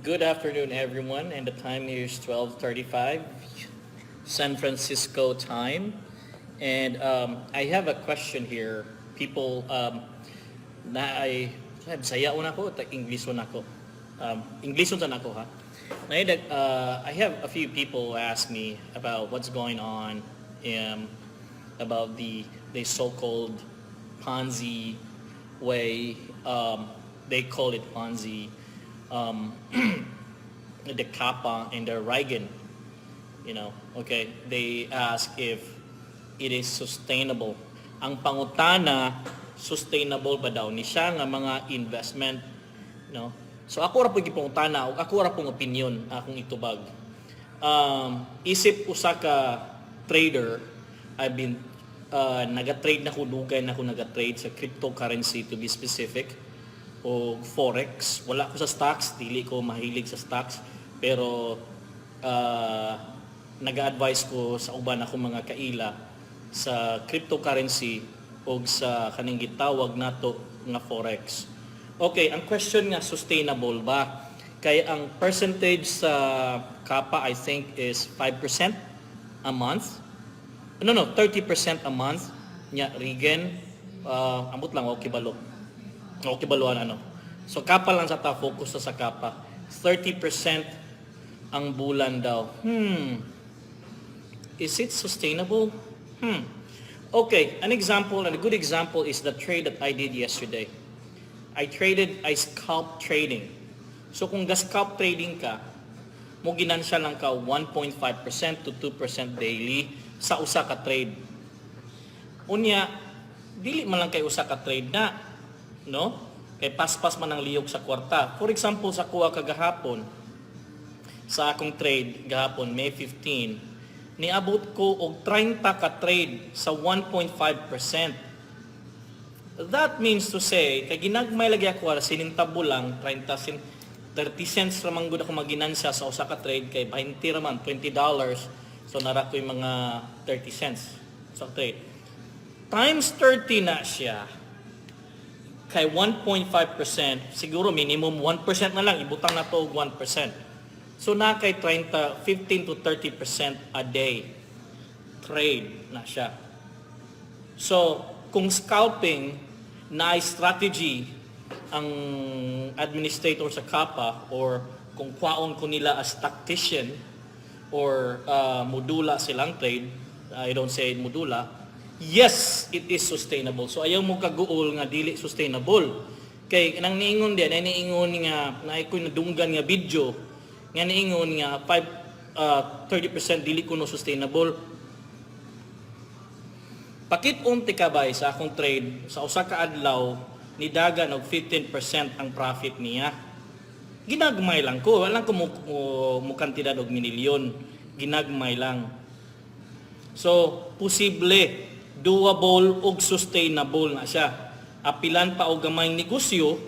Good afternoon, everyone, and the time here is 12:35 San Francisco time. And I have a question here. People, na ay Bisaya una ko, English una ko. English una ko ha. I have a few people ask me about what's going on, about the so-called Ponzi way. They call it Ponzi. The Kapa and the Regen. Okay, they ask if it is sustainable. Ang pangutana, sustainable ba daw ni siya nga mga investment, no? So ako ra pud gipangutana ug ako ra pong opinion akong itubag. Isip usa ka trader, I've been naga-trade na ko, dugay na ko naga-trade sa cryptocurrency, to be specific, o forex. Wala ko sa stocks, dili ko mahilig sa stocks, pero nag-advise ko sa uban ako mga kaila sa cryptocurrency o sa kaning gitawag nato nga forex. Okay, ang question nga, sustainable ba? Kay ang percentage sa Kapa, I think, is 5% a month. No, 30% a month nya Regen, ambot lang, okay balo. Okay baluan ano. So Kapa lang sa ta, focus sa Kapa. 30% ang bulan daw. Is it sustainable? Okay, an example, and a good example is the trade that I did yesterday. I traded, I scalp trading. So kung ga-scalp trading ka, mo ginansya lang ka 1.5% to 2% daily sa usa ka trade. Unya, dili man lang kay usa ka trade na, no? Kay paspas man ang liyog sa kwarta. For example, sa kuha kagahapon, sa akong trade gahapon, May 15, niabot ko og 30 ka trade sa 1.5%. That means to say, kay ginagmay lagi ako, ara sinintabo lang, 30 sin 30 cents ra man gud ako maginansya sa usa ka trade kay 20 ra man, $20. So nara ko yung mga 30 cents sa trade. Times 30 na siya kay 1.5%, siguro minimum 1% na lang, ibutang na to og 1%. So na kay 30, 15 to 30% a day trade na siya. So, kung scalping na ay strategy ang administrator sa Kapa or kung kwaon ko nila as tactician or mudula silang trade, I don't say mudula, yes, it is sustainable. So ayaw mo kaguol nga dili sustainable. Kay nang niingon din, ay niingon nga na ko nadunggan nga video nga niingon nga 5 30% dili kuno sustainable. Pakit-on ti kabay sa akong trade sa usa ka adlaw, nidagan og 15% ang profit niya. Ginagmay lang ko, wala ko mo kantidad og minilyon. Ginagmay lang. So, posible, doable ug sustainable na siya. Apilan pa og gamayng negosyo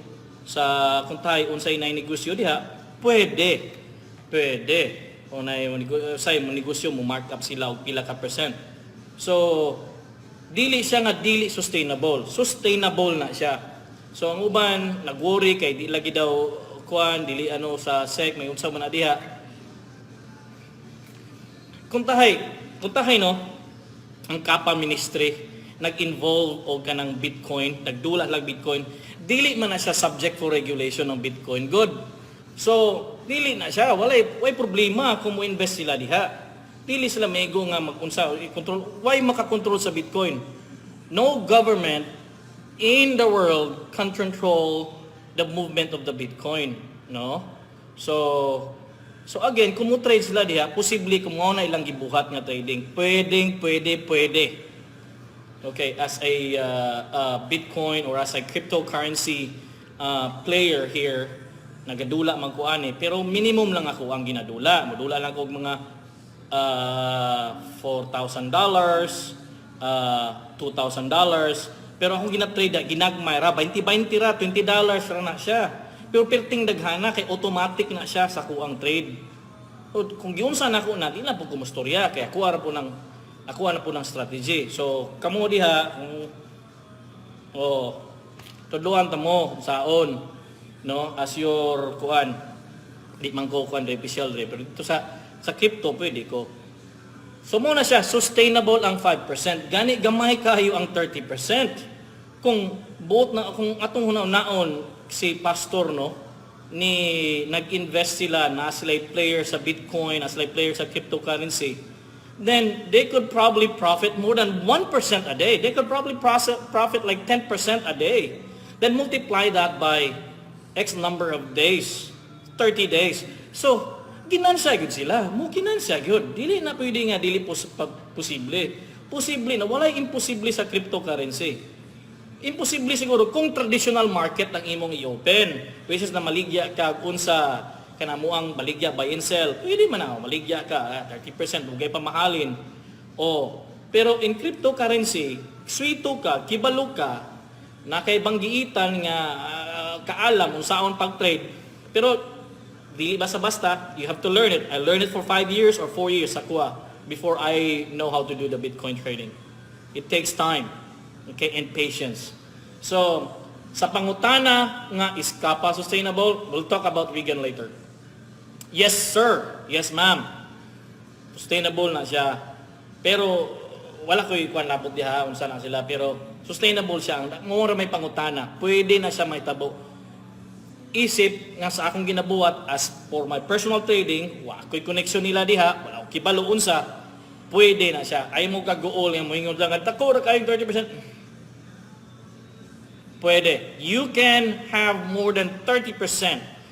sa kung tayo unsay na negosyo diha, pwede. Pwede. O na say mo negosyo mo mark up sila og pila ka percent. So, dili siya nga dili sustainable. Sustainable na siya. So ang uban nag-worry kay di lagi daw kuan dili ano sa SEC, may unsa man na diha. Kung tahay no, ang Kapa Ministry nag-involve og kanang Bitcoin, nagdula lang Bitcoin, dili man na siya subject for regulation ng Bitcoin. Good. So, dili na siya, walay problema kung mo invest sila diha. Dili sila mego nga magunsa i-control. Why makakontrol sa Bitcoin? No government in the world can control the movement of the Bitcoin, no? So again, kung mo trade sila diha, posible kung mao na ilang gibuhat nga trading, pwedeng pwede pwede. Okay, as a Bitcoin or as a cryptocurrency player here, nagadula man ko ani, pero minimum lang ako ang ginadula. Modula lang ko og mga $4,000, $2,000. Pero akong gina-trade, ginagmay ra, 20-20 ra, $20 ra na siya. Pero perting daghana kay automatic na siya sa kuang trade. So, kung giunsa na ako na, di na po kumustorya. Kaya ako na po ng strategy. So, kamo diha, kung oh, tudluan ta mo saon, no, as your kuan. Di man ko kuan official re, pero dito sa crypto pwede ko. So mao na siya, sustainable ang 5%. Gani gamay kayo ang 30%. Kung buot na kung atong hunaon si pastor, no, ni nag-invest sila na sila player sa Bitcoin, na sila player sa cryptocurrency, then they could probably profit more than 1% a day. They could probably profit like 10% a day. Then multiply that by X number of days, 30 days. So, ginansya gyud sila. Mo ginansya gyud. Dili na pwede nga dili posible. Posible na, walay imposible sa cryptocurrency. Imposible siguro kung traditional market ang imong i-open. Which is na maligya ka kung sa kanamuang baligya, buy and sell. Pwede man na maligya ka, 30% ugay pa mahalin. O, pero in cryptocurrency, swito ka, kibalo ka, na kay banggiitan nga kaalam kung saon pag-trade. Pero dili basta-basta, you have to learn it. I learned it for 5 years or 4 years sa kuha before I know how to do the Bitcoin trading. It takes time, okay, and patience. So, sa pangutana nga is Kapa sustainable, we'll talk about vegan later. Yes, sir. Yes, ma'am. Sustainable na siya. Pero wala ko'y kuan labot diha unsa na sila, pero sustainable siya. Mao ra may pangutana. Pwede na siya mahitabo. Isip nga sa akong ginabuhat as for my personal trading, wa ko'y connection nila diha, wala ko kibalo unsa, pwede na siya. Ay mo kaguol nga moingon lang nga dako ra kayong 30%. Pwede. You can have more than 30%.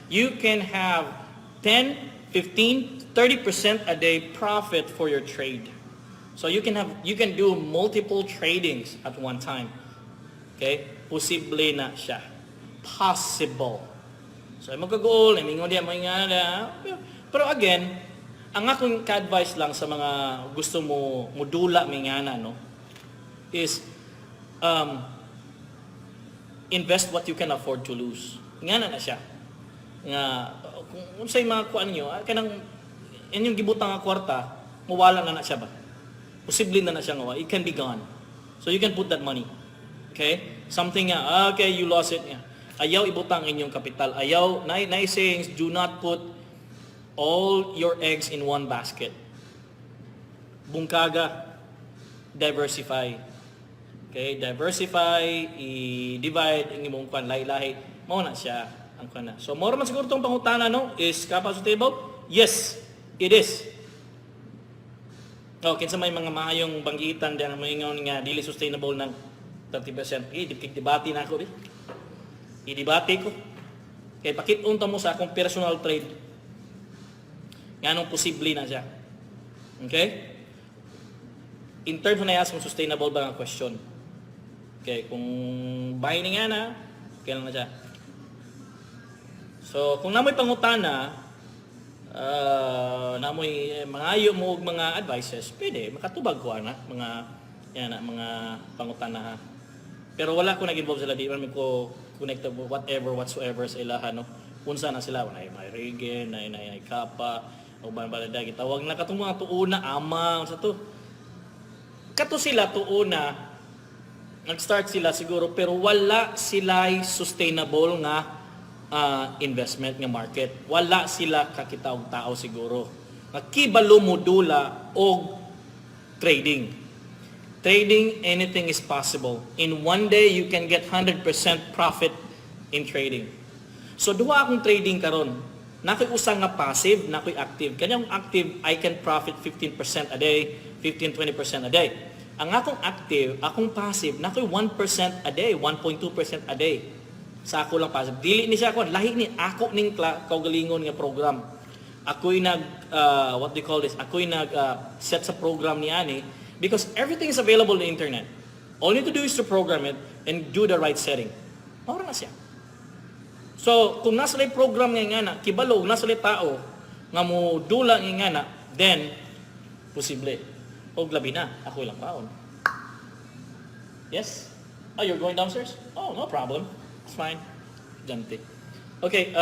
You can have 10, 15, 30% a day profit for your trade. So you can do multiple tradings at one time. Okay? Posible na siya. Possible. So ay magkagool, ay mingon diya, mo nga na. Pero again, ang akong ka-advice lang sa mga gusto mo mudula mingana, no, is invest what you can afford to lose. Nga na siya. Nga kung unsay mga kuan niyo, kanang inyong gibutang nga kwarta, mawala na na siya ba? Posible na na siya nga it can be gone. So you can put that money. Okay? Something nga, okay, you lost it. Yeah. Ayaw ibutang inyong kapital. Ayaw, na sayings, do not put all your eggs in one basket. Bungkaga, diversify. Okay, diversify, i-divide ang imong kwan lahi-lahi. Mao na siya ang kwan na. So mao man siguro tong pangutana, no, is Kapa sustainable? Yes, it is. Oh, kinsa may mga maayong banggitan diyan moingon nga dili sustainable ng 30%. Eh, di debate na ako di. I-debate ko. Kay pakit-on ta mo sa akong personal trade. Nganong posible na siya. Okay? In terms na kung sustainable ba ang question. Okay, kung buy ni nga na, okay lang na siya. So, kung namoy pangutana, namoy mangayo mo og mga advices, pwede makatubag ko ana mga yan na mga pangutana ha. Pero wala ko nag-involve sila, di man ko connected whatever whatsoever sa ilaha, no. Unsa na sila, wala may Regen, na na Kapa o ba ba gitawag na katong mga tuuna ama sa to. Kato sila tuuna nag-start sila siguro, pero wala sila sustainable nga investment nga market. Wala sila kakita og tao siguro. Nga kibalo mo dula og trading. Trading, anything is possible. In one day, you can get 100% profit in trading. So duha akong trading karon. Nakoy usa nga passive, nakoy active. Kanyang active, I can profit 15% a day, 15 20% a day. Ang akong active, akong passive, nakoy 1% a day, 1.2% a day. Sa ako lang passive. Dili ni siya ako, lahi ni ako ning kaugalingon nga program. Ako'y nag, what do you call this? Ako'y nag set sa program ni ani because everything is available on the internet. All you need to do is to program it and do the right setting. Mao na siya. So, kung nasa lay program nga na, kibalo, nasa lay tao, nga mo dula nga na, then, posible. O labi na, ako ilang kaon. Yes? Oh, you're going downstairs? Oh, no problem. It's fine. Jante. Okay,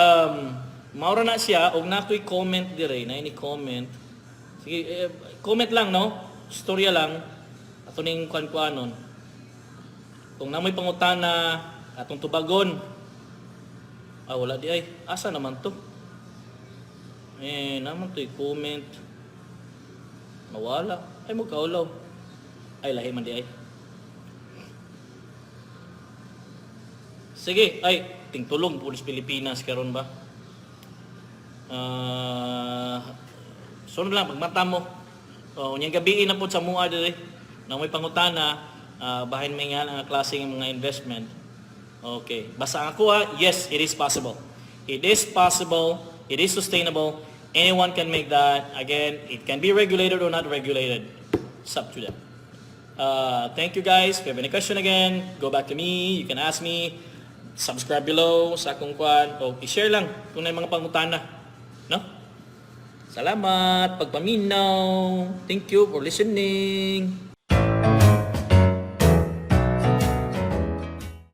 maura na siya, og nakoy comment dire, na ini comment. Sige, eh, comment lang, no? Storya lang. Ato ning kuan-kuanon. Kung namoy pangutana, atong tubagon. Ah, wala di ay. Asa naman to? Eh, naa man to'y comment. Nawala. Ay, magkaulaw. Ay, lahi man diay. Sige, ay, tingtulong pulis Pilipinas karon ba? Sunod lang, pagmata mo. Oh, unyang gabii na po sa mua diri. Na may pangutana, bahin may nga ang klase ng mga investment. Okay. Basta ang ako ha, yes, it is possible. It is possible. It is sustainable. Anyone can make that. Again, it can be regulated or not regulated. It's up to them. Thank you, guys. If you have any question again, go back to me. You can ask me. Subscribe below sa akong kwan o i-share lang kung naa mga pangutana. No? Salamat pagpaminaw. Thank you for listening.